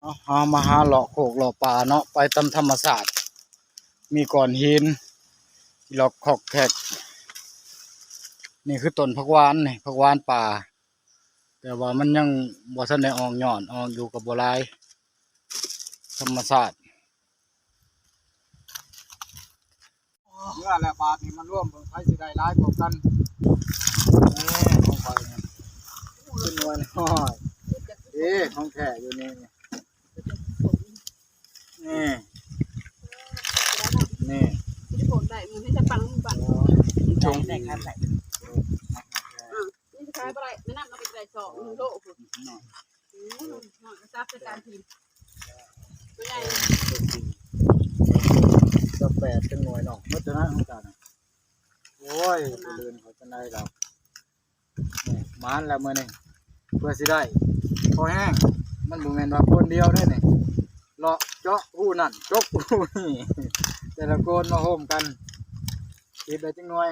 ເນາະ ເຮົາມາຫາເລາະໂຄກເລາະປ່າເນາະ ໄປຕາມທຳມະຊາດ ມີກ້ອນຫີນ ລອກຄອກແຄກ. ນີ້ຄືຕົ້ນຜັກຫວານນີ້ ຜັກຫວານປ່າ ແຕ່ວ່າມັນຍັງບໍ່ທັນໄດ້ອອກຍອດ ອອກຢູ່ກໍບໍ່ຫຼາຍ ທຳມະຊາດ. ເມື່ອແລ້ວບາດນີ້ມາລວມເບິ່ງໃຜຊິໄດ້ຫຼາຍກວ່າກັນ. ນີ້ຂອງຂ້ອຍນີ້ ເປັນໜ່ວຍນ້ອຍ. ເດ້ ຂອງແທ້ຢູ່ນີ້. ນີ້ ນີ້ ຊິໄດ້ຜົນໄດ້ ມັນໃຫ້ຈະປັງມັນບັດ ອໍ ມັນຈອງໄດ້ຄັນໄດ້ ອືມ ນີ້ຊິຂາຍບໍ່ໄດ້ ແມ່ນ້ຳເອົາໄປໄດ້ສອງໂລພຸ້ນ. ອືມ ນ້ອຍກະຈັບໃສ່ການທີມ ຕົວໃຫຍ່ ຈະແປດຈັກໜ່ວຍເນາະ ໝົດຕົວນັ້ນຂອງເຈົ້ານະ. ໂອ້ຍ ບໍ່ລື່ນເຂົາປານໃດດອກ. ນີ້ ໝານແລ້ວມື້ນີ້ ເພື່ອຊິໄດ້ພໍແຮງ ມັນບໍ່ແມ່ນວ່າຄົນດຽວເດ້ນີ້ ເລາະເຈາະຮູນັ້ນ ຈົກຮູນີ້ ແຕ່ລະຄົນມາໂຮມກັນ ເກັບໄດ້ຈັກໜ່ວຍ.